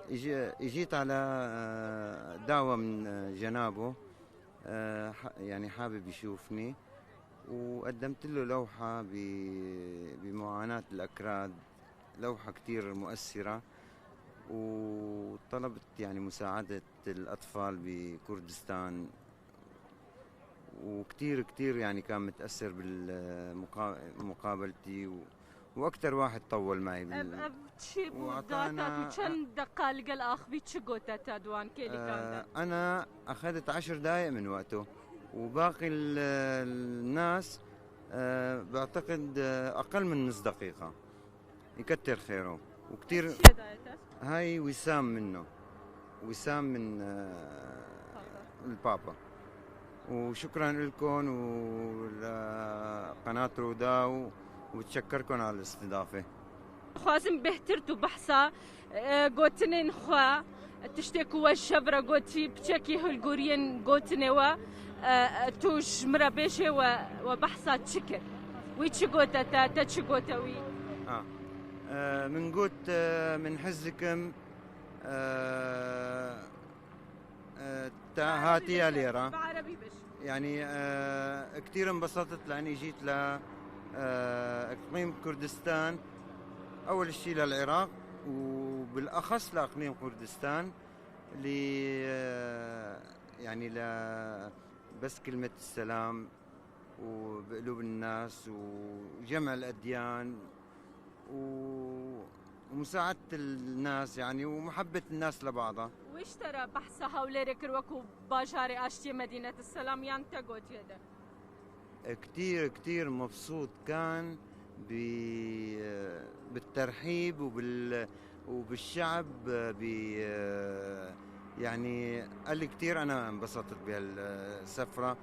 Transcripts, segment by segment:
اجيت على دعوة من جنابه، يعني حابب يشوفني، وقدمت له لوحة بمعاناة الأكراد، لوحة كتير مؤثرة، وطلبت يعني مساعدة الأطفال بكردستان، وكتير كتير يعني كان متأثر بمقابلتي، وأكثر واحد طول معي چی بوو وأعطانا داتا چەند دەقە لەگەڵ ئاخڤی چ گوتە تا دوان کێلیکاندا؟ أنا أخذت 10 دقائق من وقته، وباقي الناس بعتقد أقل من نص دقيقة. يكتر خيره وكتير. چیە داتا؟ هاي وسام منه، وسام من البابا. وشكرا لكم ولقناة روداو، وتشكركم على الاستضافة. خوازم بهتر تو بحثا گوتنێن خوا تشتێک وە شەڤرە گوتی بچێکی هەلگوریên گوتنێوە توش مرە بێژێ وە بەحسا چ کرد؟ وی چ گوتە تا تە چ گوتە وی؟ من قلت من حزكم تا هاتي ليرة. بعربي بش. يعني كثير انبسطت لاني جيت ل اقليم كردستان، اول شيء للعراق وبالاخص لاقليم كردستان، اللي يعني ل بس كلمة السلام وبقلوب الناس وجمع الأديان ومساعدة الناس يعني ومحبة الناس لبعضها. ویش ترى بەحسا هەولێرێ کرد وەکو باژارێ ئاشتی مدينة السلام یان تە گوتیە؟ كثير كثير مبسوط كان بالترحيب وبالشعب يعني قال لي كثير انا انبسطت بهالسفره،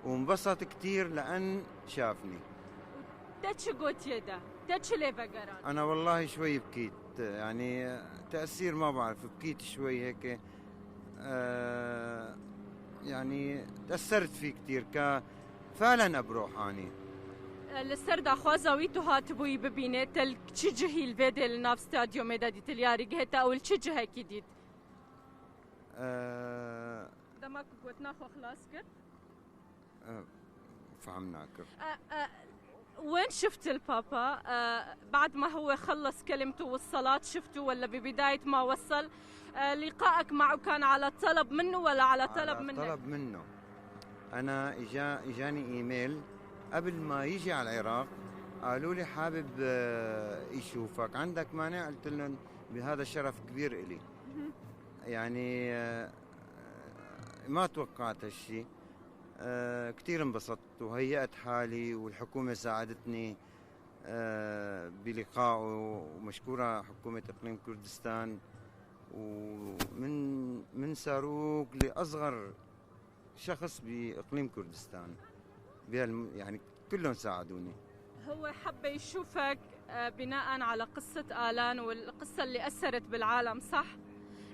وانبسط كثير لان شافني. تە چ گوتیە دا؟ تە چ لێ ڤەگەران؟ انا والله شوي بكيت، يعني تاثير ما بعرف، بكيت شوي هيك، يعني تاثرت فيه كثير فعلا اب روحاني. لەسەر داخوازا وی تو هاتبووی ببینێ تەل چ جهی الڤێدێ لە ناو ستادیۆمێدا دیت یاریگەهێ تا ئەول چ جهێکی دیت؟ دەما گوتنا خۆ خلاص کرد. آه، فهمناك. وين شفت البابا؟ بعد ما هو خلص كلمته والصلاة شفته ولا ببداية ما وصل؟ لقائك معه كان على طلب منه ولا على طلب على منك؟ طلب منه. انا اجاني ايميل قبل ما يجي على العراق، قالوا لي حابب يشوفك، عندك مانع؟ قلت لهم بهذا شرف كبير إلي. يعني ما توقعت هالشيء. كثير انبسطت وهيأت حالي، والحكومة ساعدتني بلقائه، ومشكورة حكومة إقليم كردستان، ومن ساروك لأصغر شخص بإقليم كردستان يعني كلهم ساعدوني. هو حب يشوفك بناء على قصة آلان والقصة اللي أثرت بالعالم، صح؟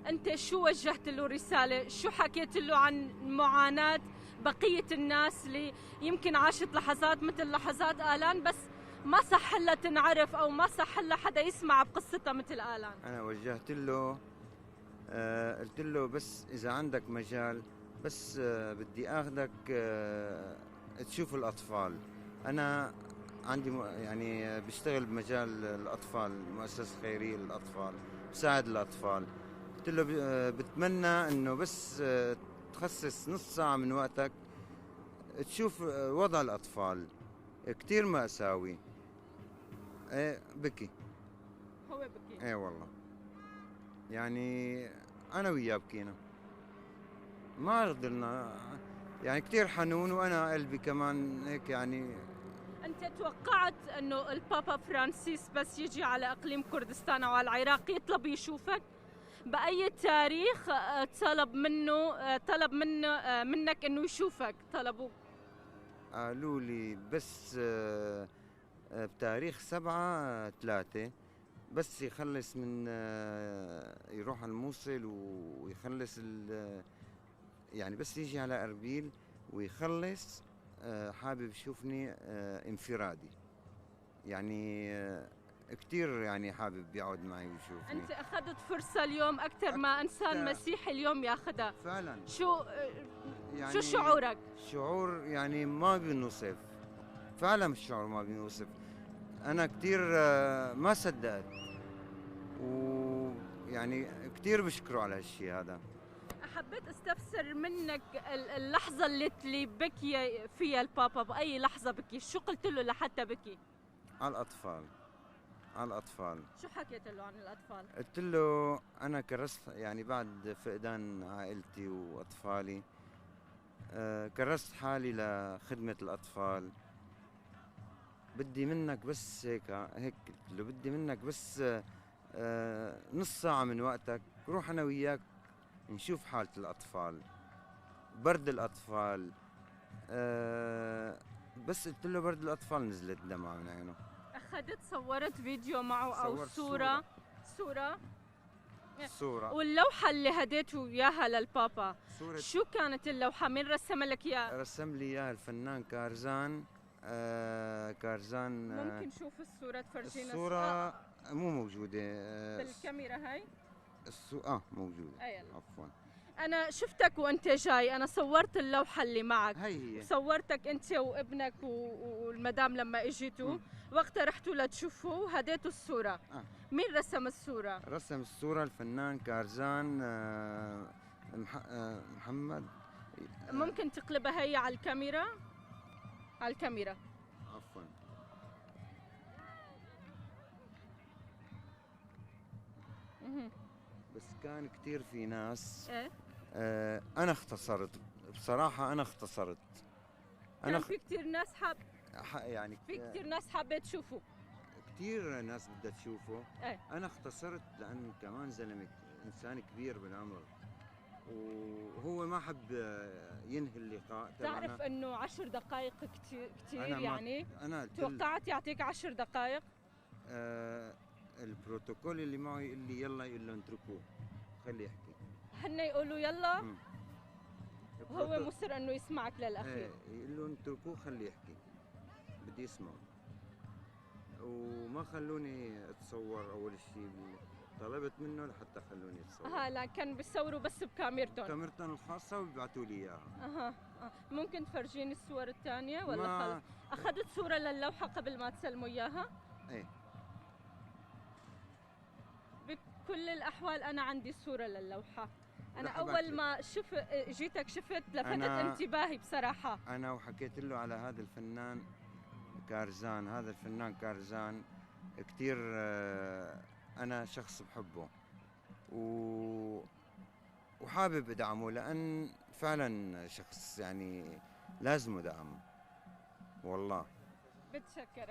أنت شو وجهت له رسالة؟ شو حكيت له عن معاناة بقية الناس اللي يمكن عاشت لحظات مثل لحظات آلان، بس ما صح لها تنعرف أو ما صح لها حدا يسمع بقصتها مثل آلان؟ أنا وجهت له قلت له بس إذا عندك مجال بس بدي آخذك تشوف الأطفال. أنا عندي يعني بشتغل بمجال الأطفال، مؤسسة خيرية للأطفال، بساعد الأطفال. قلت له بتمنى إنه بس تخصص نص ساعة من وقتك تشوف وضع الأطفال، كتير مأساوي. إيه، بكي. هو بكي؟ ايه والله، يعني انا وياه بكينا، ما قدرنا، يعني كثير حنون، وانا قلبي كمان هيك يعني. أنت توقعت أنه البابا فرانسيس بس يجي على إقليم كردستان أو على العراق يطلب يشوفك؟ بأي تاريخ طلب منه طلب منه منك أنه يشوفك؟ طلبوا؟ قالوا لي بس بتاريخ 7/3 بس يخلص من يروح على الموصل ويخلص يعني بس يجي على أربيل ويخلص، حابب يشوفني انفرادي يعني. كتير يعني حابب يقعد معي ويشوفني. أنت أخذت فرصة اليوم أكثر ما إنسان مسيحي اليوم ياخذها. فعلا. شو شعورك؟ شعور يعني ما بينوصف، فعلا الشعور ما بينوصف. أنا كتير ما صدقت، ويعني كتير بشكره على هالشيء هذا. حبيت استفسر منك اللحظة اللي بكي فيها البابا، بأي لحظة بكي؟ شو قلت له لحتى بكي؟ على الأطفال. على الأطفال. شو حكيت له عن الأطفال؟ قلت له أنا كرست يعني بعد فقدان عائلتي وأطفالي، كرست حالي لخدمة الأطفال. بدي منك بس هيك قلت له، بدي منك بس نص ساعة من وقتك، روح أنا وياك نشوف حالة الأطفال، برد الأطفال. بس قلت له برد الأطفال نزلت دمعة من عينه. أخذت صورت فيديو معه أو صورة؟ صورة. واللوحة اللي هديته إياها للبابا، صورة. شو كانت اللوحة؟ مين رسم لك إياها؟ رسم لي إياها الفنان كارزان. كارزان. ممكن نشوف الصورة، تفرجينا الصورة؟ مو موجودة بالكاميرا هاي؟ موجودة. عفوا. أنا شفتك وأنت جاي، أنا صورت اللوحة اللي معك. هي هي. صورتك أنت وابنك والمدام لما إجيتوا، وقتها رحتوا لتشوفوا، هديتوا الصورة. مين رسم الصورة؟ رسم الصورة الفنان كارزان محمد. ممكن تقلبها هي على الكاميرا؟ على الكاميرا. عفوا. بس كان كتير في ناس. إيه؟ أنا اختصرت بصراحة، أنا اختصرت. أنا في كتير ناس حاب يعني في كتير ناس حابة تشوفه، كتير ناس بدها تشوفه. إيه؟ أنا اختصرت لأن كمان زلمة إنسان كبير بالعمر، وهو ما حب ينهي اللقاء. تعرف إنه 10 دقائق كتير كتير يعني. أنا توقعت يعطيك 10 دقائق. البروتوكول اللي معه يقول لي يلا، يقول له اتركوه خليه يحكي. هن يقولوا يلا، هو مصر انه يسمعك للاخير. ايه، يقول له اتركوه خليه يحكي، بدي اسمعه. وما خلوني اتصور اول شيء، طلبت منه لحتى خلوني اتصور. لا كان بيصوروا بس بكاميرتهم، كاميرتهم الخاصة، وبيبعثوا لي اياها. ممكن تفرجيني الصور الثانية ولا خلص؟ اخذت صورة للوحة قبل ما تسلموا اياها؟ ايه. بكل الأحوال أنا عندي صورة للوحة. أنا أول ما جيتك شفت لفتت انتباهي بصراحة. أنا وحكيت له على هذا الفنان كارزان، هذا الفنان كارزان كثير أنا شخص بحبه وحابب أدعمه، لأن فعلا شخص يعني لازم دعم والله. بتشكرك.